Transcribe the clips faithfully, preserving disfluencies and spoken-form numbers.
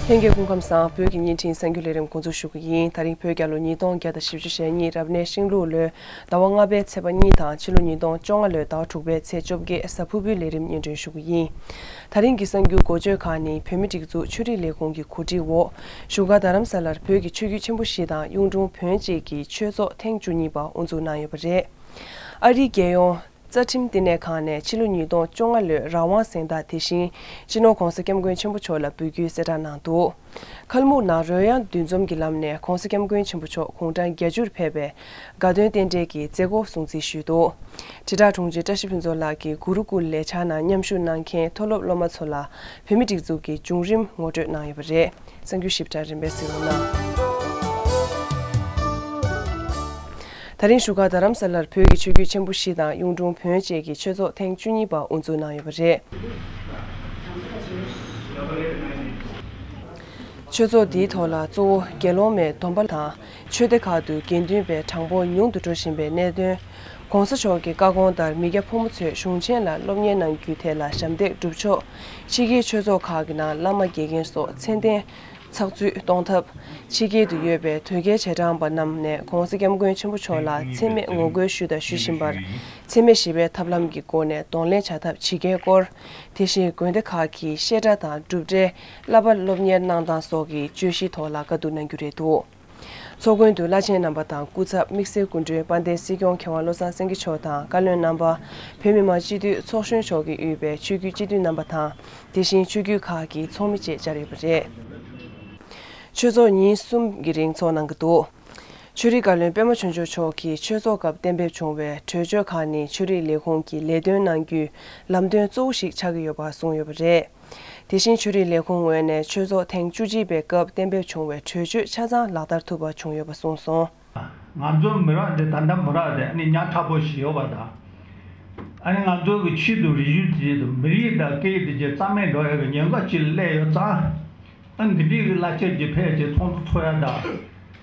ལྷན་རྒྱས་སྐུ་ཁམས་བཟང་། བོད་ཀྱི་བརྙན་འཕྲིན་གསར་འགྱུར་ལས་རིམ་འགོ་འཛུགས་ཞུ་གི་ཡིན། ད་རིང་བོད་རྒྱལ་ལོ་ཉིས་སྟོང་བརྒྱ་དང་བཞི་བཅུ་ཞེ་གཉིས་རབ་གནས་ཤིང་ལུག་ལོའི་ཟླ་བ་ལྔ་པའི་ཚེས་པ་གཉིས་དང་ཕྱི་ལོ་ཉིས་སྟོང་བཅོ་ལྔ་ལོའི་ཟླ་བ་དྲུག་པའི་ཚེས་བཅོ་བརྒྱད་གཟའ་ཕུར་བུའི་ལས་རིམ་སྙན་སྒྲོན་ཞུ་གི་ཡིན། ད་རིང་གི་གསར་འགྱུར་འགོ་བརྗོད་ཁག་ནི་བོད་མིའི་སྒྲིག་འཛུགས་ཆོས་རིག་ལས་ཁུངས་ཀྱི་གོ་སྒྲིག་འོག་བཞུགས་སྒར་རྡ་རམ་ས་ལར་བོད་ཀྱི་ཆོས་བརྒྱུད་ཆེན་པོ་བཞི་དང་གཡུང་དྲུང་བོན་བཅས་ཀྱི་ཆོས་ཚོགས་ཐེངས་བཅུ་གཉིས་པ་དབུ་འཛུགས་གནང་ཡོད་པ་རེད། ཨ་རིའི་རྒྱལ་ཡོངས་རྩ་ཁྲིམས་བསྟི་གནས་ཁང་ནས་ཕྱི་ལོ་ཉིས་སྟོང་བཅོ་ལྔ་ལོའི་རང་དབང་གཟེངས་རྟགས་དེ་བཞིན་སྤྱི་ནོར་༧གོང་ས་༧སྐྱབས་མགོན་ཆེན་པོ་མཆོག་ལ་འབུལ་རྒྱུའི་གསལ་བསྒྲགས་གནང་འདུག་ཁལ་མུག་ནང་རོལ་དབྱངས་འདུ་འཛོམས་ཀྱི་ལམ་ནས་༧གོང་ས་༧སྐྱབས་མགོན་ཆེན་པོ་མཆོག་དགུང་གྲངས་བརྒྱད་ཅུར་ཕེབས་པའི་དགའ་སྟོན་རྟེན་འབྲེལ་གྱི་མཛད་སྒོ་སྲུང་བརྩི་ཞུས་འདུག་དྲིལ་བསྒྲགས་དྲུང་ཆེ་བཀྲ་ཤིས་ཕུན་ཚོགས་ལགས་ཀྱིས་གུ་རུ་ཀུལ་ལས་འཆར་ནང་མཉམ་ཞུགས་གནང་མཁན་མཐོ་སློབ་སློབ་མ་ཚོ་ལ་བོད་མིའི་སྒྲིག་འཛུགས་ཀྱི་བྱུང་རིམ་ངོ་སྤྲོད་གནང་ཡོད་པ་རེད། གསར་འགྱུར་ཞིབ་ཕྲ་རིམ་པས་གཟིགས་རོགས་གནང་། ད་རིང་བཞུགས་སྒར་རྡ་རམ་ས་ལར་བོད་ཀྱི་ཆོས་བརྒྱུད་ཆེན་པོ་བཞི་དང་གཡུང་དྲུང་བོན་བཅས་ཀྱི་ཆོས་ཚོགས་ཐེངས་བཅུ་གཉིས་པ་དབུ་འཛུགས་གནང་ཡོད་པ་རེད། ཆོས་ཚོགས་འདིའི་ཐོག་ལ་གཙོ་བོ་དགེ་སློང་མའི་སྡོམ་པ་དང་ཆོས་སྡེ་ཁག་ཏུ་དགེ་འདུན་པའི་གྲངས་འབོར་ཉུང་དུ་འགྲོ་བཞིན་པའི་གནད་དོན། ༸གོང་ས་མཆོག་གི་བཀའ་དགོངས་ལྟར་མི་སྐྱ་ཕོ་མོ་ཚོས་གཞུང་ཆེན་ལ་སློབ་གཉེར་གནང་རྒྱུའི་ཐད་ལ་ཞབས་འདེགས་སྒྲུབ་ཕྱོགས། ཕྱི་རྒྱལ་ཆོས་ཚོགས་ཁག་གི་ནང་བླ་མ་དགེ་རྒན་སོགས་མཚན་ལྡན་ཚགས་ཚུད་གཏོང་ཐབས། ཕྱི་རྒྱལ་དུ་ཡོད་པའི་དོལ་རྒྱལ་རྗེས་འབྲང་པ་རྣམས་ནས་༸གོང་ས་༸སྐྱབས་མགོན་ཆེན་པོ་མཆོག་ལ་མཚན་སྨད་ངོ་རྒོལ་ཞུས་དང་ཞུ་བཞིན་པར་མཚན་སྨད་ཞི་བའི་ཐབས་ལམ་གྱི་སྒོ་ནས་གདོང་ལེན་བྱ་ཐབས་ཇི་དགེའི་སྐོར། དེ་བཞིན་དགོན་སྡེ་ཁག་གིས་བཤད་གྲྭ་དང་སྒྲུབ་གྲྭའི་བསླབ་པ་སློབ་གཉེར་གནང་སྟངས་སོགས་ཀྱི་བརྗོད་གཞིའི་ཐོག་ལ་བཀའ་བསྡུར་གནང་རྒྱུ་རེད་འདུག་ཚོགས་མགོན་དུ་བླ་ཆེན་རྣམ་པ་དང་སྐུ་ཚབ་དམིགས་བསལ་སྐུ་མགྲོན་དཔལ་ལྡན་སྲིད་སྐྱོང་མཁས་དབང་བློ་བཟང་སེང་གེ་མཆོག་དང་བཀའ་བློན་རྣམ་པ། བོད་མི་མང་སྤྱི་འཐུས་ཚོགས་གཞོན་མཆོག་གིས་དབུས་པའི་ཆོས་བརྒྱུད་སྤྱི་འཐུས་རྣམ་པ་དང་། དེ་བཞིན་ཆོས་བརྒྱུད་ཁག་གི་ཚོགས་མི་བཅས་བཅར་ཡོད་པ་རེད། ཆོས་ཚོགས་ཉིན་གསུམ་གྱི་རིང་ཚོགས་གནང་གི་འདུག་ཆོས་རིག་བཀའ་བློན་པད་མ་ཆོས་འབྱོར་མཆོག་གིས་ཆོས་ཚོགས་སྐབས་གཏན་འབེབས་བྱུང་བའི་གྲོས་ཆོད་ཁག་ནི་ཆོས་རིག་ལས་ཁུངས་ཀྱིས་ལས་དོན་གནང་རྒྱུའི་ལམ་སྟོན་གཙོ་བོ་ཞིག་ཆགས་ཀྱི་ཡོད་པ་གསུངས་ཡོད་པ་རེད། དེ་བཞིན་ཆོས་རིག་ལས་ཁུངས་ངོས་ནས་ཆོས་ཚོགས་ཐེངས་བཅུ་གཅིག་པའི་སྐབས་གཏན་འབེབས་བྱུང་བའི་གྲོས་ཆོད་ཆ་ཚང་ལག་བསྟར་ཐུབ་པ་བྱུང་ཡོད་པ་གསུངས་སོང་། ང་ཚོ་མི་རབས་འདི་ད་ལྟ་མི་རབས་འདི་ཨ་ནི་ཉག་ཕྲ་པོ་ཞིག་ཡོད་པ་དང་། ཨ་ནི་ང་ཚོ་གི་ཆེད་དུ་རིག་གཞུང་དེ་དང་མི་རིགས་དང་སྐད་ཡིག་དེ་གྱད་རྩ་མེད་འགྲོ་ཡ་གི་ཉེན་ཁ་ཅིག་སླེབས་ཡོད་ཙང་། ཨ་ནི་འདི་འདྲའི་གི་བླ་ཆེན་གྱི་ཕེབས་ཀྱི་ཚོགས་འདུ་ཚོགས་ཡ་དང་།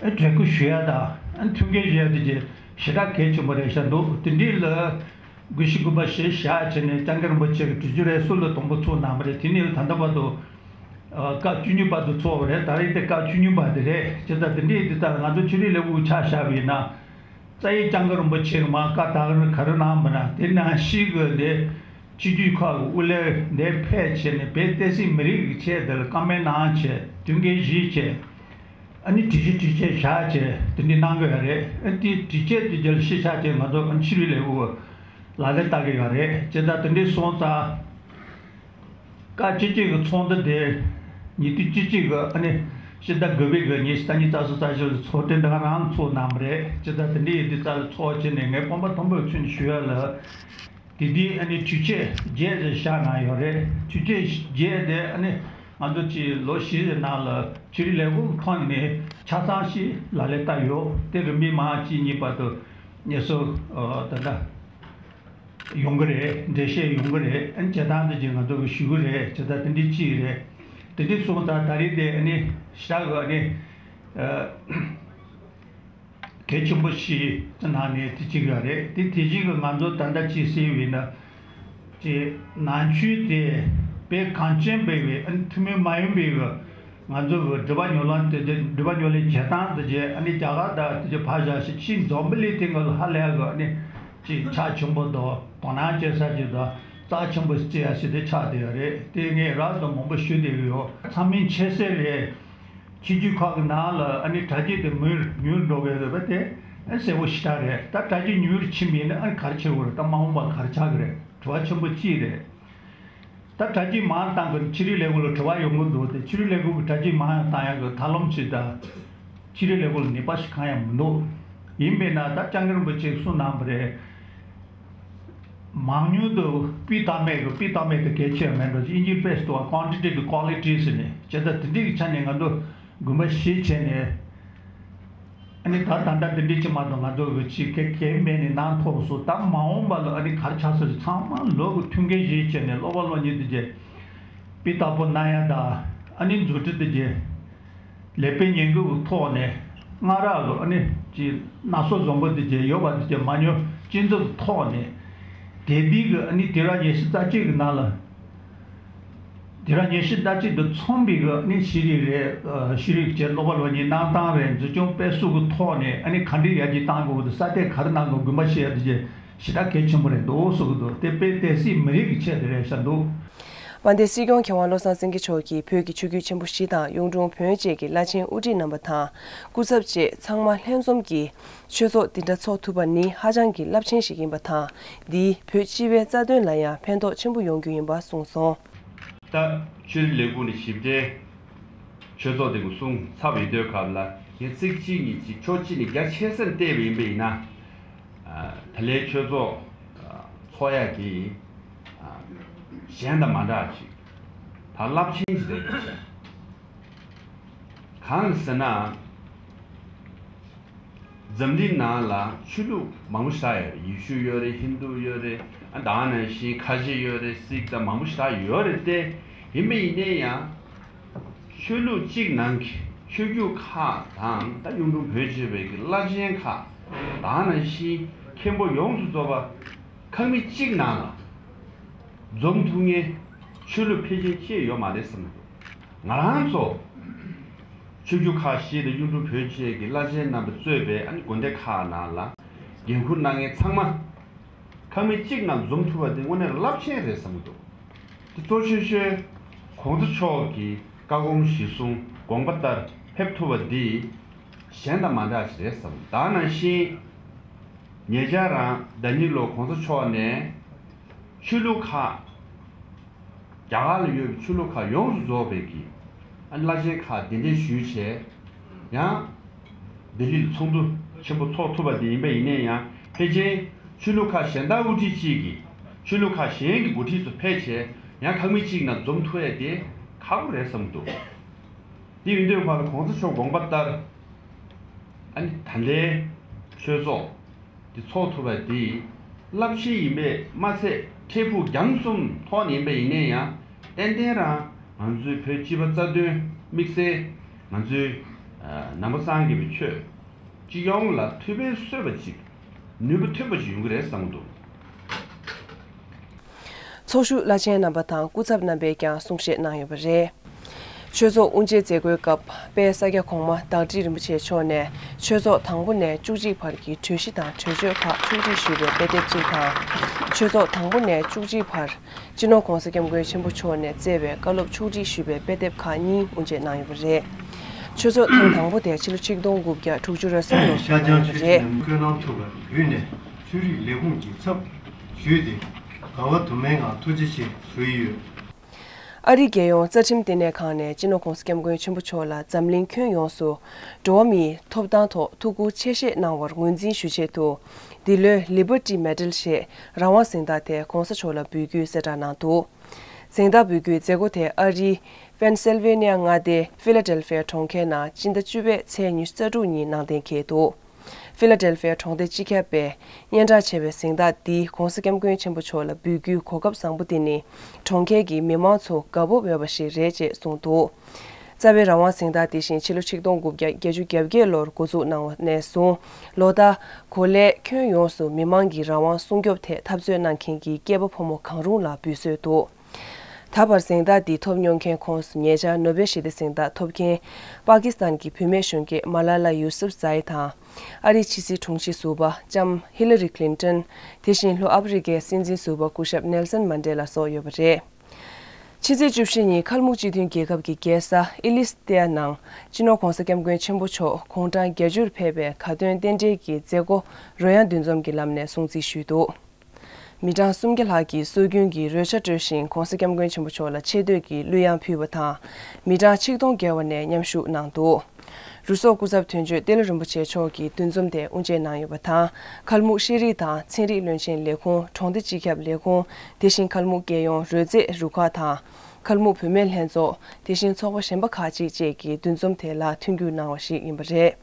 ཨ་གྲོས་འགོ་ཞུ་ཡ་དང་། ཨ་ནི་ཐུགས་འགན་བཞེས་ཡ་དེ་གྱད་ཞེ་དྲག་གལ་ཆེན་པོ་རེད་ཤག་འདུག་དེ་འདྲའི་ལ་དགོས་ཤིག་དགོས་པ་ཞེ་བཞག་བྱས་ནས་སྐྱབས་མགོན་རིན་པོ་ཆེ་གི་གྲོས་ཆོད་རེ་ཟུང་ལ་དང་པོ་ཚོགས་གནང་བ་རེད། དེ་ནས་ད་ལྟ་བར་དུ། ཨ་སྐབས་བཅུ་གཉིས་བར་དུ་ཚོགས་པ་རེད། ད་རེས་དེ་སྐབས་བཅུ་གཉིས་པ་དེ་རེད། བྱས་ཙང་དེ་འདྲའི་དེ་ལྟར་ང་ཚོ་ཆོས་རིག་ལས་ཁུངས་ཆ་བཞག་པ་ཡིན་ན། རྩ་བའི་སྐྱབས་མགོན་རིན་པོ་ཆེ་གི་མར་བཀའ་ད་ག་རང་ག་རེ་གནང་བ་ན་དེ་ནང་བཞིན་གི་དེ་སྤྱི་འཐུས་ཁག་གི་དབུ་བློན་དེ་ཕེབས་བྱས་ནས་བོད་བསྟན་སྲིད་མི་རིགས་ཀྱི་ཆེད་དེ་ལ་བཀའ་མོལ་གནང་བྱས་དོན་འགན་བཞེས་བྱས། ཨ་ནི་དྲི་ཞིབ་དྲི་བཅད་བཞག་བྱས་དེ་འདྲའི་གནང་དགོས་ཡ་རེད། ཨ་དེ་དྲི་བཅད་དེ་རྒྱལ་ཤེས་བྱ་བྱས་ང་ཚོ་ཨ་ཆོས་རིག་ལས་ཁུངས་ལག་ལེན་བསྟར་གི་ཡོད་རེད། བྱས་ཙང་དེ་འདྲའི་སོང་ཙང་། སྐབས་བཅུ་གཅིག་གི་ཚོགས་འདུ་དེ་ཉིས་སྟོང་བཅུ་གཅིག་གི་ཨ་ནི་ཕྱི་ཟླ་དགུ་པའི་གི་ཉི་ཤུ་རྩ་གཉིས་རྩ་གསུམ་རྩ་བཞི་ལ་ཚོགས་ཐེངས་ད་ག་རང་ཚོགས་གནང་བ་རེད། བྱས་ཙང་དེ་འདྲའི་ཡི་དེ་རྩ་ལ་ཚོགས་བྱས་ནས་ངས་དཔོན་པོ་མཐོན་པོའི་ཚུལ་ནས་ཞུ་ཡ་ལ། དེ་དུས་ཨ་ནི་གྲོས་ཆོད་བརྒྱད་ཅིག་བཞག་གནང་ཡོད་རེད། གྲོས་ཆོད་བརྒྱད་དེ་ཨ་ནི་ང་ཚོ་གཅིག་ལོ་བཞི་ཡི་ནང་ལ་ཆོས་རིག་ལས་ཁུངས་ཁོངས་ནས་ཆ་ཚང་ཞིག་ལག་ལེན་བསྟར་ཡོད། དེ་རིམ་པས་མར་གཅིག་གཉིས་བར་དུ་ངེས་སུ་ད་ལྟ་ཡོང་གི་རེད། འགྲེལ་བཤད་ཡོང་གི་རེད། ཨ་ནི་བྱེད་སྟངས་དེ་གྱད་ང་ཚོ་གིས་ཞུ་གི་རེད། བྱས་ཙང་དེ་འདྲའི་གཅིག་རེད། དེ་འདྲའི་སོང་ཙང་ད་རེས་དེ་ཨ་ནི་ཞག་གི་ཨ་ནི། གལ་ཆེན་པོ་ཞིག་ནང་ནས་དེ་གཅིག་ཡོད་རེད། དེ་དེ་བཞིན་གྱི་ང་ཚོ་ད་ལྟ་ཅིག་གསལ་བས་ན། ཅིག་ནང་ཆོས་དེ་བོད་གངས་ཅན་པའི་བའི་ཨ་ནི་ཐུན་མོང་མ་ཡིན་པའི་གི་ང་ཚོ་གི་སྒྲུབ་པ་ཉམས་ལེན་དེ་སྒྲུབ་པ་ཉམས་ལེན་བྱེད་སྟངས་དེ་གྱད་ཨ་ནི་རྒྱ་གར་དང་དེ་གྱད་ཕར་བཞག་ཞིག་ཕྱིའི་འཛམ་བུ་གླིང་སྟེང་གི་ཧ་ལས་གི་ཨ་ནི་ཅིག་ཆ་ཆེན་པོ་དང་དོ་སྣང་བྱེད་ས་ཅིག་དང་རྩ་ཆེན་པོ་བརྩི་ཡ་ཞིག་དེ་ཆགས་བསྡད་ཡོད་རེད། དེ་ངས་རབ་དང་མང་པོ་ཞུས་བསྡད་ཀྱི་ཡོད། ཚང་མས་མཁྱེན་གསལ་རེད། སྤྱི་འཐུས་ཁག་གི་ནང་ལ་ཨ་ནི་དྲ་རྒྱ་དེ་མྱུར་མྱུར་འགྲོ་གི་ཡོད་པ་དེ་ཨ་གསལ་པོ་ཞེ་དྲག་རེད། ད་དྲ་རྒྱ་མྱུར་ཕྱིན་པ་ཡིན་ན་ཨ་ནི་ག་རེ་བྱེད་དགོས་རེད། ད་མ་འོངས་པ་ག་རེ་ཆགས་ཀྱི་རེད། དྲི་བ་ཆེན་པོ་གཅིག་རེད། ད་དྲ་རྒྱ་མར་བཏང་གི་ཆོས་རིག་ལས་ཁུངས་ལ་དྲི་བ་ཡོང་གི་འདུག་དེ་ཆོས་རིག་ལས་ཁུངས་ཀྱི་དྲ་རྒྱ་མར་བཏང་ཡག་གི་ཐབས་ལམ་ཞིག་དང་། ཆོས་རིག་ལས་ཁུངས་ལ་ནུས་པ་ཞིག་གང་ཡང་མི་འདུག་ཡིན་པས་ན་ད་སྐྱབས་མགོན་རིན་པོ་ཆེས་གསུངས་གནང་བ་རེད། མང་ཉུང་དུ་སྤུས་དག་མེད་གི་སྤུས་དག་མེད་དུ་གལ་ཆེ་བ་མེད་འགྲོ། དབྱིན་ཇིའི་དཔེ་ཟེར་བ་quantity to quality ཟེར་ནས་བྱས་ཙང་དེ་འདྲའི་གི་ཆ་ནས་ང་ཚོ་དགོངས་པ་བཞེས་བྱས་ནས། ཨ་ནི་ད་ད་ལྟ་འདི་འདྲའི་ཅིག་མ་གཏོགས་ང་ཚོ་གི་ཅིག་གེ་གེ་མེད་ནས་གནང་ཐུབ་སོང་། ད་མ་འོངས་པ་ལ་ཨ་ནི་ག་རེ་ཆགས་སོང་ཟེར་ཚང་མ་ལོ་གི་ཐུགས་འགན་བཞེས་བྱས་ནས་སློབ་པ་སློབ་གཉེར་དེ་གྱད་སྤུས་དག་པོ་གནང་ཡ་དང་ཨ་ནི་མཛུབ་ཁྲིད་དེ་གྱད་ལེགས་སྤེལ་ཉེན་ཁུལ་གྱི་ཐོག་ནས་སྔ་རག་གི་ཨ་ནི་ཅིག་སྣ་ཚོགས་བཟང་པོ་དེ་གྱད་ཡོད་པ་དེ་གྱད་མ་ཉོ་ཅི་འཛུགས་ཐོག་ནས་དེ་དུས་ཀྱི་ཨ་ནི་དུས་རབས་ཉི་ཤུ་རྩ་གཅིག་གི་ནང་ལ་ དེ་རང་ཉིན་ཤི་ཟླ་གཅིག་ཏུ་ཚོང་པའི་གི་ནི་ཤེས་རིག་རེད། ཤེས་རིག་བཅས་སློབ་པ་སློབ་གཉེར་གནང་སྟངས་རེད། འཛིན་སྐྱོང་སྤེལ་གསུམ་གི་ཐོག་ནས་ཨ་ནི་ག་འདྲའི་ཡར་རྒྱས་བཏང་དགོས་འདུག་ས་གནས་ག་རེ་གནང་དགོས་དགོངས་པ་བཞེས་ཡ་དེ་ཞེ་དྲག་གལ་ཆེན་པོ་རེད་འདུག་གསུང་གི་འདུག་དེ་དཔེ་དེ་སྲིད་མི་རིགས་ཀྱི་ཆེད་དུ་རེད་ཤག་འདུག་དཔལ་ལྡན་སྲིད་སྐྱོང་མཁས་དབང་བློ་བཟང་སེང་གེ་མཆོག་གིས་བོད་ཀྱི་ཆོས་བརྒྱུད་ཆེན་པོ་བཞི་དང་གཡུང་དྲུང་བོན་བཅས་ཀྱི་བླ་ཆེན་དབུ་ཁྲིད་རྣམ་པ་དང་སྐུ་ཚབ་བཅས་ཚང་མ་ལྷན་འཛོམས་ཀྱིས་ཆོས་ཚོགས་འདི་འདྲ་ཚོགས་ཐུབ་པ་ནི་ཧ་ཅང་གི་རླབས་ཆེན་ཞིག་ཡིན་པ་དང་། འདིས་བོད་སྤྱི་པའི་རྩ་དོན་ལ་ཡང་ཕན་ཐོགས་ཆེན་པོ་ཡོང་རྒྱུ་ཡིན་པ་གསུངས་སོང་། ད་ཆོས་རིག་ལས་ཁུངས་ནས་ཞིབ་ཕྲའི་ཆོས་ཚོགས་དེ་གི་གསུང་ཚར་བའི་དུས་སྐབས་ལ་ངས་ཚིག་གཅིག་གཉིས་ཅིག་ཕྱོགས་གཅིག་ནས་རྒྱ་ཆེ་སར་བལྟས་པ་ཡིན་པ་ཡིན་ན། ཨ། ད་ལན་ཆོས་ཚོགས་ཨ་ཚོགས་ཡ་དེ་ཨ་གཞན་དང་མ་འདྲ་ཅིག་ད་རླབས་ཆེན་ཞིག་རེད་ཤག་གང་ཟེར་ན། འཛམ་གླིང་ནང་ལ་ཆོས་ལུགས་མང་པོ་ཞིག་ཡོད་རེད། ཡེ་ཤུ་ཡོད་རེད། ཧིན་རྡུ་ཡོད་རེད། ཨ་ད་ག་ནང་བཞིན་ཁ་ཆེ་ཡོད་རེད། སིག་དང་མང་པོ་ཞིག་ཡོད་རེད་དེ། ཡིན་པ་ཡིན་ནའི་ཡང་ཆོས་ལུགས་གཅིག་ནང་གི་ཆོས་བརྒྱུད་ཁག་དང་ད་གཡུང་དྲུང་བོན་བཅས་པའི་གི་བླ་ཆེན་ཁག་ད་ག་ནང་བཞིན་མཁན་པོ་ཡོངས་སུ་རྫོགས་པ་ཁང་མིག་གཅིག་ནང་ལ་འཛོམས་ཐུབ་མཁན་ཆོས་ལུགས་ཕལ་ཆེར་ཅིག་ཡོད་མ་རེད་བསམ་གི་འདུག་ང་རང་ཚོ་ཆོས་བརྒྱུད་ཁག་བཞི་དང་གཡུང་དྲུང་བོན་བཅས་ཀྱི་བླ་ཆེན་རྣམ་པ་གཙོས་པའི་ཨ་ནི་དགོན་སྡེ་ཁག་ནང་ལ་འགན་འཁུར་གནང་མཁན་ཚང་མ་ཁང་མིག་གཅིག་ནང་འཛོམས་ཐུབ་པ་དེ་དངོས་གནས་རླབས་ཆེན་རེད་བསམ་གི་འདུག་དེ་གཙོ་ཆེ་ཤོས་གོང་ས་མཆོག་གི་བཀའ་དགོངས་གཞིར་བཟུང་དགོངས་པ་ལྟར་ཕེབས་ཐུབ་པ་འདི་གཞན་དང་མ་འདྲ་ཞིག་རེད་བསམ། ད་ག་ནང་བཞིན་ཉེ་ཆར་རང་ཟླ་ཉིན་ལོ་གོང་ས་མཆོག་ནས་ཆོས་ལུགས་ཁག་རྒྱ་གར་ལ་ཡོད་པའི་ཆོས་ལུགས་ཁག་ཡོངས་སུ་རྫོགས་པའི་གི་ཨ་བླ་ཆེན་ཁག་གདན་འདྲེན་ཞུས་བྱས། ཡང་ལྡི་ལི་ལ་ཚོགས་འདུ་ཆེན་པོ་ཚོགས་ཐུབ་པ་དེ་ཡིན་པ་ཡིན་ནའི་ཡང་ཕལ་ཆེར་ཆོས་ལུགས་ཁག་གཞན་དག་དབུ་ཁྲིད་གཅིག་གིས་ཆོས་ལུགས་ཁག་གཞན་གྱི་འགོ་ཁྲིད་ཚོ་ཕེབས་བྱས་ཡང་ཁང་མིག་གཅིག་ནང་འཛོམས་ཐུབ་ཡ་དེ་ཁག་པོ་རེད་བསམ་འདུག་དེ་ཡིན་དུས་ཕར་ལ་གོང་ས་མཆོག་དགོངས་པ་ལྟར་ཨ་ནི་ད་ལྟའི་ཆོས་ཚོགས་འདི་ཚོགས་ཐུབ་པ་འདི་རླབས་ཆེན་ཡིན་པས་མ་ཚད་འཕྲལ་ཕུགས་རྒྱང་གསུམ་ཐོག་ནས་ཡིན་པ་ཡིན་ནའི་ཡང་ཏན་ཏན་རང་ང་ཚོའི་བོད་སྤྱི་པ་རྩ་དོན་དམིགས་བསལ་ང་ཚོའི་ཨ་ནང་པ་སངས་རྒྱས་པའི་ཆོས་སྤྱི་ཡོངས་ལ་ཐུགས་ཕན་གསོས་པ་ཅིག་ནུས་པ་ཐོན་པ་ཅིག་ཡོང་གི་རེད་བསམ་གྱི་འདུག་ཚོགས་ཞུགས་བླ་ཆེན་རྣམ་པ་དང་སྐུ་ཚབ་རྣམ་པས་ཀྱང་གསུང་བཤད་གནང་ཡོད་པ་རེད། ཆོས་ཚོགས་དབུ་འབྱེད་མཛད་སྒོའི་སྐབས་དཔལ་ས་སྐྱ་གོང་མ་བདག་ཁྲི་རིན་པོ་ཆེ་མཆོག་ནས་ཆོས་ཚོགས་དང་པོ་ནས་བཅུ་གཅིག་བར་གྱི་གྲོས་གཞི་དང་གྲོས་ཆོད་ཁག་ཕྱོགས་སྒྲིག་ཞུས་པའི་དཔེ་དེབ་གཅིག་དང་། ཆོས་ཚོགས་དང་པོ་ནས་བཅུ་གཅིག་བར་སྤྱི་ནོར་༧གོང་ས་༧སྐྱབས་མགོན་ཆེན་པོ་མཆོག་ནས་བསྩལ་བའི་བཀའ་སློབ་ཕྱོགས་སྒྲིག་ཞུས་པའི་དཔེ་དེབ་ཁག་གཉིས་དབུ་འབྱེད་གནང་ཡོད་པ་རེད། ཆོས་ཚོགས་ཐེངས་དང་པོ་དེ་ཕྱི་ལོ་ཆིག་སྟོང་དགུ་བརྒྱ་དྲུག་ཅུ་རེ་གསུམ་ལོར་ཤར་བྱུང་བྱང་ཡོད་པ་ཆུ་རེད། ཆེན་བཀོད་གནང་ཐུབ་པར་བརྒྱུད་ནས་ཆོས་རིག་ལས་ཁུངས་ཀྱི་ཚབ་ཞུས་ཏེ་དགའ་བ་དུ་མའི་ངང་ཐུགས་རྗེ་ཆེ་ཞུ་ཡི་ཡོད། ཨ་རིའི་རྒྱལ་ཡོངས་རྩ་ཁྲིམས་ལྟེ་གནས་ཁང་ནས་སྤྱི་ནོར་༧གོང་ས་༧སྐྱབས་མགོན་ཆེན་པོ་མཆོག་ལ་འཛམ་གླིང་ཁྱོན་ཡོངས་སུ་འགྲོ་བ་མིའི་ཐོབ་ཐང་ཐོག་ཐུགས་ཁུར་ཆེ་བཞེས་གནང་བར་ངོས་འཛིན་ཞུ་ཆེད་དུ། འདི་ལོའི་Liberty Medal ཞེས་རང་དབང་གཟེངས་རྟགས་དེ་གོང་ས་མཆོག་ལ་འབུལ་རྒྱུའི་གསལ་བསྒྲགས་གནང་འདུག་གཟེངས་རྟགས་འབུལ་རྒྱུའི་མཛད་སྒོ་དེ་ཨ་རིའི་Pennsylvania མངའ་སྡེའི་Philadelphia གྲོང་ཁྱེར་ནང་སྤྱི་ཟླ་བཅུ་པའི་ཚེས་ཉི་ཤུ་རྩ་དྲུག་ཉིན་གནང་གཏན་འཁེལ་འདུག་ཕི་ལ་ཌེལ་ཕི་ཡ་གྲོང་སྡེ་སྤྱི་ཁྱབ་པས་སྙན་གྲགས་ཆེ་བའི་གཟེངས་རྟགས་འདི་༧གོང་ས་༧སྐྱབས་མགོན་ཆེན་པོ་མཆོག་ལ་འབུལ་རྒྱུའི་གོ་སྐབས་བཟང་པོ་འདི་ནི་གྲོང་ཁྱེར་གྱི་མི་མང་ཚོ་དགའ་སྤོབས་ཡོད་པ་ཞིག་རེད་ཅེས་གསུངས་འདུག་རྩ་བའི་རང་དབང་གཟེངས་རྟགས་འདི་བཞིན་ཕྱི་ལོ་ཆིག་སྟོང་དགུ་བརྒྱ་བརྒྱད་ཅུ་གྱ་བརྒྱད་ལོར་འགོ་འཛུགས་གནང་བ་ནས་བཟུང་ལོ་ལྟར་གོ་ལའི་ཁྱོན་ཡོངས་སུ་མི་མང་གི་རང་དབང་སྲུང་སྐྱོབ་ཐད་འཐབ་རྩོད་གནང་མཁན་གྱི་སྐྱེས་པ་ཕོ་མོ་གང་རུང་ལ་འབུལ་སྲོལ་འདུག་ད་བར་གཟེངས་རྟགས་འདི་ཐོབ་མྱོང་མཁན་ཁོངས་སུ་ཉེ་ཆར་ནོ་བེལ་ཞི་བདེ་གཟེངས་རྟགས་ཐོབ་མཁན་པ་ཀི་སི་ཐན་གྱི་བུད་མེད་གཞོན་སྐྱེས་མ་ལ་ལ་ཡུ་སུབ་ཛའི་དང་། ཨ་རིའི་ཕྱི་སྲིད་དྲུང་ཆེ་ཟུར་པ་ལྕམ་ཧི་ལ་རི་ཀླིན་ཏོན། དེ་བཞིན་ལྷོ་ཨ་ཕི་རི་ཀའི་སྲིད་འཛིན་ཟུར་པ་སྐུ་ཞབས་ནེལ་སན་མན་ཌེ་ལ་སོགས་ཡོད་པ་རེད། ཕྱི་ཚེས་བཅུ་བཞི་ཉིན་ཁལ་མུག་སྤྱི་མཐུན་རྒྱལ་ཁབ་ཀྱི་རྒྱལ་ས་ཨི་ལིས་ཏེ་ནང་སྤྱི་ནོར་༧གོང་ས་༧སྐྱབས་མགོན་ཆེན་པོ་མཆོག་དགུང་གྲངས་བརྒྱད་ཅུར་ཕེབས་པའི་དགའ་སྟོན་རྟེན་འབྲེལ་གྱི་མཛད་སྒོ་རོལ་དབྱངས་འདུ་འཛོམས་ཀྱི་ལམ་ནས་སྲུང་བརྩི་ཞུས་འདུག་མི་གྲངས་སུམ་བརྒྱ་ལྷག་གིས་སྲོལ་རྒྱུན་གྱི་རོལ་ཆ་དཀྲོལ་ཞིང་༧གོང་ས་༧སྐྱབས་མགོན་ཆེན་པོ་མཆོག་ལ་ཆེ་བསྟོད་ཀྱི་གླུ་དབྱངས་ཕུལ་བ་དང་། མི་གྲངས་ཆིག་སྟོང་བརྒལ་བ་ནས་མཉམ་ཞུགས་གནང་འདུག་རུ་སོག་སྐུ་ཚབ་དོན་གཅོད་ཏེ་ལོ་རིན་པོ་ཆེ་མཆོག་གིས་འདུ་འཛོམས་དེ་དབུ་འབྱེད་གནང་ཡོད་པ་དང་། ཁལ་མུག་ཤེས་རིག་དང་ཚན་རིག་བློན་ཆེན་ལས་ཁུངས། གྲོང་སྡེ་སྤྱི་ཁྱབ་ལས་ཁུངས། དེ་བཞིན་ཁལ་མུག་རྒྱལ་ཡོངས་རོལ་རྩེད་རུ་ཁག་དང་། ཁལ་མུག་བུད་མེད་ལྷན་ཚོགས། དེ་བཞིན་ཚོགས་པ་གཞན་པ་ཁག་ཅིག་བཅས་ཀྱིས་འདུ་འཛོམས་དེ་ལ་མཐུན་འགྱུར་གནང་བ་ཞིག་ཡིན་པ་རེད།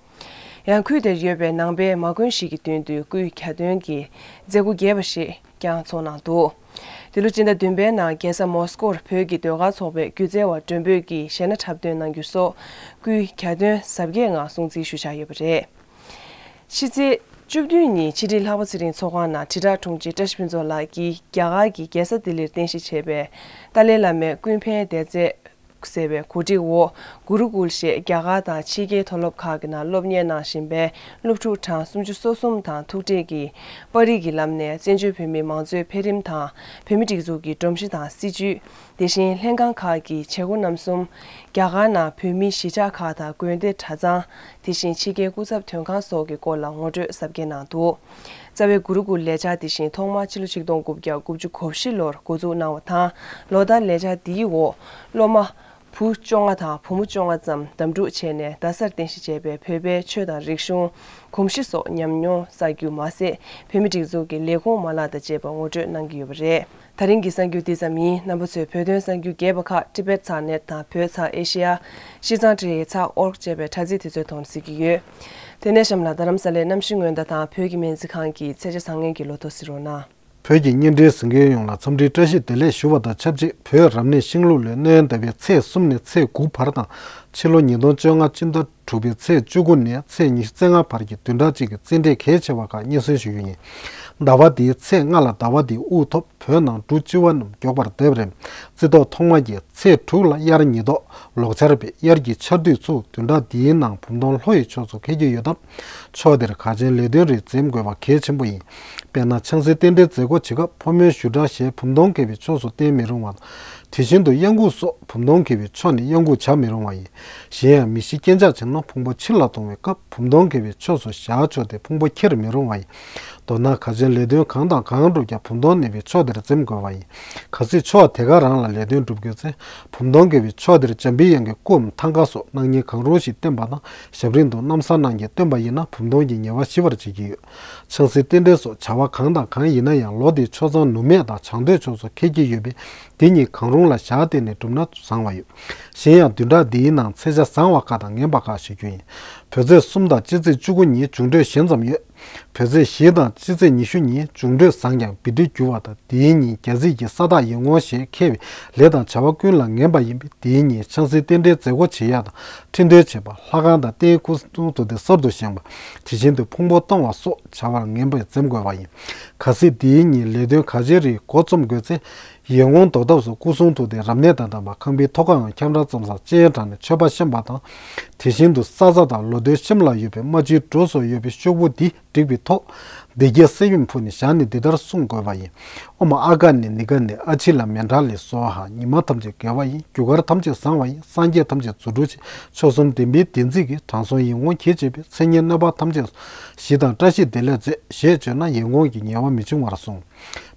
ཡང་ཁུལ་དེར་ཡོད་པའི་ནང་པའི་མ་དགོན་ཞིག་གི་མདུན་དུ་སྐུའི་གྱ་སྟོན་གྱི་མཛད་སྒོ་རྒྱས་པ་ཞིག་ཀྱང་ཚོགས་གནང་འདུག་འདི་ལོ་སྤྱི་ཟླ་བདུན་པའི་ནང་རྒྱལ་ས་མོ་སི་ཀོར་བོད་ཀྱི་ཟློས་གར་ཚོགས་པའི་སྒྱུ་རྩལ་བ་མགྲོན་འབོད་ཀྱིས་གཞས་སྣ་འཁྲབ་སྟོན་གནང་རྒྱུ་སོགས་སྐུའི་གྱ་སྟོན་གཟབ་རྒྱས་ངང་སྲུང་བརྩི་ཞུ་འཆར་ཡོད་པ་རེད། ཕྱི་ཚེས་ བཅུ་བདུན་ཉིན་ཕྱི་དྲིལ་ལྷག་པ་ཚེ་རིང་ཚོགས་ཁང་ནང་དྲིལ་བསྒྲགས་དྲུང་ཆེ་བཀྲ་ཤིས་ཕུན་ཚོགས་ལགས་ཀྱིས་རྒྱ་གར་གྱི་རྒྱལ་ས་ལྡི་ལིར་རྟེན་གཞི་བྱས་པའི་ཏཱ་ལའི་བླ་མའི་ཀུན་ཕན་སྡེ་ཚན་ཟེར་བའི་གོ་སྒྲིག་འོག་གུ་རུ་ཀུལ་ཞེས་རྒྱ་གར་དང་ཕྱི་རྒྱལ་མཐོ་སློབ་ཁག་གི་ནང་སློབ་གཉེར་གནང་བཞིན་པའི་སློབ་ཕྲུག་གྲངས་སུམ་ཅུ་སོ་གསུམ་དང་ཐུག་འཕྲད་ཀྱིས་པར་རིས་ཀྱི་ལམ་ནས་བཙན་བྱོལ་བོད་མིའི་མང་གཙོའི་འཕེལ་རིམ་དང་བོད་མིའི་སྒྲིག་འཛུགས་ཀྱི་སྒྲོམ་གཞི་དང་སྲིད་བྱུས། དེ་བཞིན་ལྷན་ཁང་ཁག་གི་བྱེད་སྒོ་རྣམ་གསུམ། རྒྱ་གར་ནང་བོད་མིའི་གཞིས་ཆགས་ཁག་དང་དགོན་སྡེ་གྲྭ་ཚང་། དེ་བཞིན་ཕྱི་རྒྱལ་སྐུ་ཚབ་དོན་ཁང་སོགས་ཀྱི་སྐོར་ལ་ངོ་སྤྲོད་གཟབ་རྒྱས་གནང་འདུག་རྩ་བའི་གུ་རུ་ཀུལ་ལས་འཆར་དེ་བཞིན་ཐོག་མར་ཕྱི་ལོ་ཆིག་སྟོང་དགུ་བརྒྱ་དགུ་བཅུ་གོ་བཞི་ལོར་འགོ་འཛུགས་གནང་བ་དང་། ལོ་ལྟར་ལས་འཆར་འདིའི་འོག་སློབ་མ་བུ་བཅོ་ལྔ་དང་བུ་མོ་བཅོ་ལྔ་ཙམ་བདམས་སྒྲུག་བྱས་ནས་རྡ་སར་རྟེན་གཞི་བྱས་པའི་བོད་པའི་ཆོས་དང་རིག་གཞུང་། གོམས་གཤིས་སོགས་ཉམས་མྱོང་བསགས་རྒྱུ་མ་ཟད། བོད་མིའི་སྒྲིག་འཛུགས་ཀྱི་ལས་ཁུངས་མ་ལག་དང་བཅས་པ་ངོ་སྤྲོད་གནང་གི་ཡོད་པ་རེད། ད་རིང་གི་གསར་འགྱུར་འདི་ཙམ་ཡིན། རྣམ་པ་ཚོས་བོད་དོན་གསར་འགྱུར་རྒྱས་པ་ཁག་ཊི་བེཊ་ཚག་ནེཊ་དང་བོད་ཚག་ཨེ་ཤེ་ཡ། ཤིས་ཙང་ཊི་ཨེ་ཚག་ཨོར་ཅེས་པའི་དྲ་ཚིགས་དེ་ཚོའི་ཐོག་ནས་གཟིགས་ཀྱི་ཡོད། དེ་ནས་གཤམ་ལ་རྡ་རམ་ས་ལའི་གནམ་གཤིས་སྔོན་བརྡ་དང་བོད་ཀྱི་སྨན་རྩིས་ཁང་གི་ཚེས་ཆ་བཟང་ངན་གྱི་ལོ་ཐོ་གཟིགས་རོགས་གནང་། བོད་ཀྱི་བརྙན་འཕྲིན་གཟིགས་མཁན་ཡོངས་ལ་འཚམས་འདྲིའི་བཀྲ་ཤིས་བདེ་ལེགས་ཞུ་བ་དང་ཆབས་ཅིག་བོད་རབ་གནས་ཤིང་ལུག་ལོའི་སྣེ་ལེན་ཟླ་བའི་ཚེས་གསུམ་ནས་ཚེས་དགུ་བར་དང་། ཕྱི་ལོ་ཉིས་སྟོང་བཅོ་ལྔ་སྤྱི་ཟླ་དྲུག་པའི་ཚེས་བཅུ་དགུ་ནས་ཚེས་ཉི་ཤུ་རྩ་ལྔ་བར་གྱི་བདུན་ཕྲག་གཅིག་གི་རྩེད་འགྲན་གལ་ཆེ་བ་ཁག་སྙན་སེང་ཞུ་རྒྱུ་ཡིན། ཟླ་བ་འདིའི་ཚེས་ལྔ་ལ་ཟླ་བ་འདིའི་དབུ་ཐོབ་བོད་ནང་འབྲུ་ལྕི་བ་རྣམས་མགྱོགས་པར་འདེབས་རེམ། རྩི་ཏོག་ཐོག་མ་གྱི་ཚེས་དྲུག་ལ་དབྱར་ཉི་ལྡོག་ལོག་འཆར་བས་དབྱར་གྱི་ཆར་དུས་ཚུགས་བདུན་ཕྲག་འདིའི་ནང་བུམ་སྟོང་ལྷོ་ཡི་ཕྱོགས་སུ་འཁེལ་གྱི་ཡོད་སྟབས། ཕྱོགས་དེར་གལ་ཆེན་ལས་དོན་རིགས་འཛེམ་དགོས་པ་གལ་ཆེན་པོ་ཡིན། དཔེར་ན་ཆང་སའི་རྟེན་འབྲེལ་མཛད་སྒོ་བྱེད་སྐབས་ཕོ་མོའི་བཞུགས་གྲལ་ཞེས་བུམ་སྟོང་འཁེལ་བའི་ཕྱོགས་སུ་བསྟན་མི་རུང་བ་དང་། དེ་བཞིན་དུ་གཡང་འགུགས་སོགས་བུམ་སྟོང་འཁེལ་བའི་ཕྱོགས་ནས་གཡང་འགུགས་བྱ་མི་རུང་བ་ཡིན། གཞན་ཡང་མི་ཤི་རྐྱེན་ཆག་བྱུང་ན་ཕུང་པོ་ཕྱིར་ལ་གཏོང་བའི་སྐབས་བུམ་སྟོང་འཁེལ་བའི་ཕྱོགས་སུ་བཞག་ཆོག་སྟེ་ཕུང་པོ་འཁྱེར་མི་རུང་བ་ཡིན། མདོར་ན་གལ་ཆེན་ལས་དོན་གང་དང་གང་བསྒྲུབ་ཀྱང་བུམ་སྟོང་གནས་པའི་ཕྱོགས་དེར་འཛེམ་དགོས་པ་ཡིན། གལ་སྲིད་ཕྱོགས་དེ་ག་རང་ལ་ལས་དོན་བསྒྲུབ་དགོས་ཚེ། བུམ་སྟོང་འཁེལ་བའི་ཕྱོགས་དེར་འཇམ་པའི་དབྱངས་ཀྱི་སྐུའམ་ཐང་ཀ་སོགས་སྣང་བརྙན་གང་རུང་ཞིག་བསྟན་པ་དང་ཞབས་རིམ་དུ་སྣམ་སྲང་རྣམས་ཀྱིས་བསྟན་པ་ཡིན་ན་བུམ་སྟོང་གི་ཉེས་པ་ཞི་བར་བྱེད་ཀྱི་ཡོད། ཆང་སའི་རྟེན་འབྲེལ་སོགས་བྱ་བ་གང་དང་གང་ཡིན་ན་ཡང་ལོ་དེའི་ཆོས་ཚང་ནུབ་སྨད་དང་བྱང་སྟོད་ཕྱོགས་སུ་འཁེལ་གྱི་ཡོད་པས་འདི་གཉིས་གང་རུང་ལ་ཞག་བསྟན་ནས་བསྒྲུབས་ན་བཟང་བ་ཡོད། གཞན་ཡང་བདུན་ཕྲག་འདིའི་ནང་ཚེས་ཆ་བཟང་བ་ཁག་དང་ངན་པ་ཁག་ཞུ་རྒྱུ་ཡིན། བོད་ཚེས་གསུམ་དང་སྤྱི་ཚེས་བཅུ་དགུ་ཉིན་འབྱུང་འཕྲོད་ཞན་ཙམ་ཡོད། བོད་ཚེས་བཞི་དང་སྤྱི་ཚེས་ཉི་ཤུ་ཉིན་འབྱུང་འཕྲོད་བཟང་ཀྱང་བི་ཏི་འགྱུར་བ་དང་དེའི་ཉིན་རྒྱལ་སྲིད་ཀྱི་ས་བདག་ཡེ་སྔོན་ཞེས་འཁེལ་བས་ལས་དང་བྱ་བ་ཀུན་ལ་ངན་པ་ཡིན་པས་དེའི་ཉིན་ཆང་སའི་རྟེན་འབྲེལ་མཛད་སྒོ་བྱེད་ཡ་དང་ཁྲི་འདོན་བྱེད་པ། ལྷ་ཁང་དང་རྟེན་སྐུ་གསུང་ཐུགས་རྟེན་གསར་དུ་བཞེངས་པ། དེ་བཞིན་དུ་ཕུང་པོ་གཏོང་བ་སོགས་བྱ་བར་ངན་པས་འཛེམ་དགོས་པ་ཡིན། གལ་སྲིད་དེའི་ཉིན་ལས་དོན་གལ་ཆེན་རིགས་འགོ་རྩོམ་དགོས་ཚེ། ཡེ་སྔོན་རྡོ་ཐབ་སུ་སྐུ་གསུང་ཐུགས་རྟེན་རབ་གནས་དང་ལྡན་པ་ཁང་པའི་ཐོག་ཁའམ་ཁྱམས་ར་ཙམ་སར་སྤྱན་དྲངས་ནས་མཆོད་པ་བཤམས་པ་དང་། དེ་བཞིན་དུ་ས་ཟ་དང་ལོ་ཐོའི་ཤམ་ལ་ཡོད་པའི་རྨ་ཆུའི་གྲོ་སོགས་ཡོད་པའི་ཤོག་བུ་འདི་བསྒྲིགས་པའི་ཐོག་བདེ་དགྱེས་གསེར་ཡུམ་ཕུལ་ནས་ཞལ་ནས་འདི་ལྟར་གསུང་དགོས་པ་ཡིན། ཨོཾ་ཨ་ག་ནེ་ནི་ག་ནེ་ཨ་ཕྱི་ལ་མེ་ཌཱ་ལི་སྭཱ་ཧཱ། ཉི་མ་ཐམས་ཅད་དགེ་བ་ཡིན། རྒྱུ་སྐར་ཐམས་ཅད་བཟང་བ་ཡིན། སངས་རྒྱས་ཐམས་ཅད་རྫུ་འཕྲུལ་ཆེ། མཆོག་གསུམ་བདེན་པའི་བདེན་ཚིག་གིས། དྲང་སྲོང་ཡིད་འོང་གིས་བྱས་པའི། མཚན་ཉིད་གནོད་པ་ཐམས་ཅད་ཞི་དང་། བཀྲ་ཤིས་བདེ་ལེགས་མཛོད་ཞེས་བརྗོད་ན་ཡེ་སྔོན་གྱི་ཉེས་པ་མི་འབྱུང་བར་གསུངས།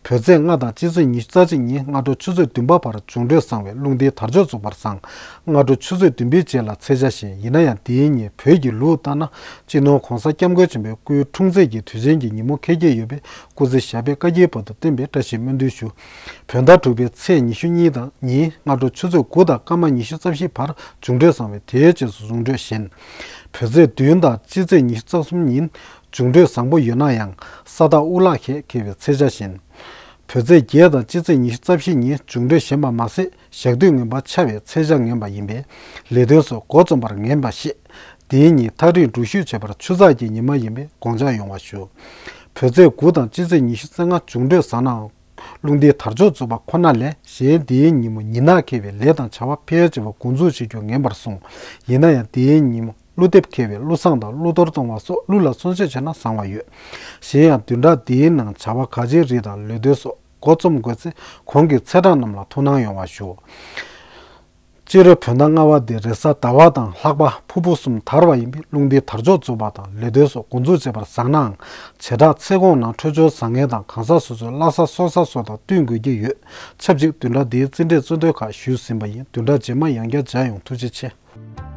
བོད་ཚེས་ལྔ་དང་སྤྱི་ཚེས་ཉི་ཤུ་རྩ་གཅིག་ཉིན་སྔ་དྲོ་ཆུ་ཚོད་བདུན་པ་བར་འབྱུང་འཕྲོད་བཟང་བས་རླུང་རྟའི་དར་ལྕོག་འཛུགས་པར་བཟང་། སྔ་དྲོ་ཆུ་ཚོད་བདུན་པའི་རྗེས་ལ་ཚེས་ཆ་ཞན། ཡིན་ན་ཡང་དེའི་ཉིན་བོད་ཀྱི་ལུགས་ལྟར་ན་སྤྱི་ནོར་༧གོང་ས་༧སྐྱབས་མགོན་ཆེན་པོའི་སྐུའི་འཁྲུངས་ཚེས་ཀྱི་དུས་ཆེན་གྱི་ཉིན་མོ་འཁེལ་གྱི་ཡོད་པས་སྐུ་ཚེ་ཞབས་པད་བསྐལ་བརྒྱའི་བར་དུ་བརྟན་པའི་བཀྲ་ཤིས་སྨོན་འདུན་ཞུ། བོད་ཟླ་དྲུག་པའི་ཚེས་ཉི་ཤུ་གཉིས་དང་ཉིན་སྔ་དྲོ་ཆུ་ཚོད་དགུ་དང་སྐར་མ་ཉི་ཤུ་རྩ་བཞི་བར་འབྱུང་འཕྲོད་བཟང་བས་དེའི་རྗེས་སུ་འབྱུང་འཕྲོད་ཞན། བོད་ཚེས་བདུན་དང་སྤྱི་ཚེས་ཉི་ཤུ་རྩ་གསུམ་ཉིན། འབྱུང་འཕྲོད་བཟང་པོ་ཡོད་ན་ཡང་ས་བདག་དབུ་ལག་ཁྱེད་འཁེལ་བའི་ཚེས་ཆ་ཞན། བོད་ཚེས་བརྒྱད་དང་སྤྱི་ཚེས་ཉི་ཤུ་རྩ་བཞི་ཉིན་འབྱུང་འཕྲོད་ཞན་པ་མ་ཟད་ཞག་དུས་ངན་པ་ཆགས་པའི་ཚེས་ཆ་ངན་པ་ཡིན་པས་ལས་དོན་སོགས་འགོ་རྩོམ་པར་ངན་པ་ཤེས། དེའི་ཉིན་ཐག་རིང་འགྲུལ་བཞུད་བྱེད་པར་ཆུ་ཚགས་ཀྱི་ཉི་མ་ཡིན་པས་དགོངས་འཇགས་ཡོང་བ་ཞུ། བོད་ཚེས་དགུ་དང་སྤྱི་ཚེས་ཉི་ཤུ་རྩ་ལྔ་འབྱུང་འཕྲོད་བཟང་ནའང་རླུང་རྟའི་དར་ལྕོག་འཛུགས་པ་ཁོ་ན་ལས་གཞན་དེའི་ཉིན་མོ་ཉི་ནག་འཁེལ་བས་ལས་དང་བྱ་བ་ཕལ་ཆེ་བ་འགོ་འཛུགས་བྱེད་རྒྱུ་ངན་པར་གསུངས། ཡིན་ན་ཡང་དེའི་ཉིན་མོ། ཀླུ་འདེབས་འཁེལ་བས་ཀླུ་བསངས་དང་ཀླུ་གཏོར་གཏོང་བ་སོགས་ཀླུ་ལ་གསོལ་མཆོད་བྱས་ན་བཟང་བ་ཡོད། གཞན་ཡང་བདུན་ཕྲག་འདིའི་ནང་བྱ་བ་གལ་ཆེའི་རིགས་དང་ལས་དོན་སོགས་འགོ་རྩོམ་དགོས་ཚེ་གོང་གི་ཚེས་གྲངས་རྣམས་ལ་ཐུགས་སྣང་ཡོང་བ་ཞུ། སྤྱི་རབས་བོད་ཟླ་ལྔ་པ་འདི་རེས་གཟའ་ཟླ་བ་དང་ལྷག་པ་ཕུར་བུ་གསུམ་དར་བ་ཡིན་པས་རླུང་རྟའི་དར་ལྕོག་འཛུགས་པ་དང་ལས་དོན་སོགས་འགོ་འཛུགས་བྱེད་པར་བཟང་ནའང་བྱེ་བྲག་ཚེས་གོང་ནང་འཕྲོད་སྦྱོར་བཟང་ངན་དང་གང་ཟག་སོ་སོའི་བླ་གཟའ་སྲོག་གཟའ་སོགས་དང་བསྟུན་དགོས་ཀྱི་ཡོད། ཆབས་ཅིག་བདུན་ཕྲག་འདིའི་རྩིས་འབྲས་གཙོ་འདོན་ཁག་ཞུས་ཟིན་པ་ཡིན། བདུན་ཕྲག་རྗེས་མ་ཡང་བསྐྱར་མཇལ་ཡོང་། ཐུགས་རྗེ་ཆེ།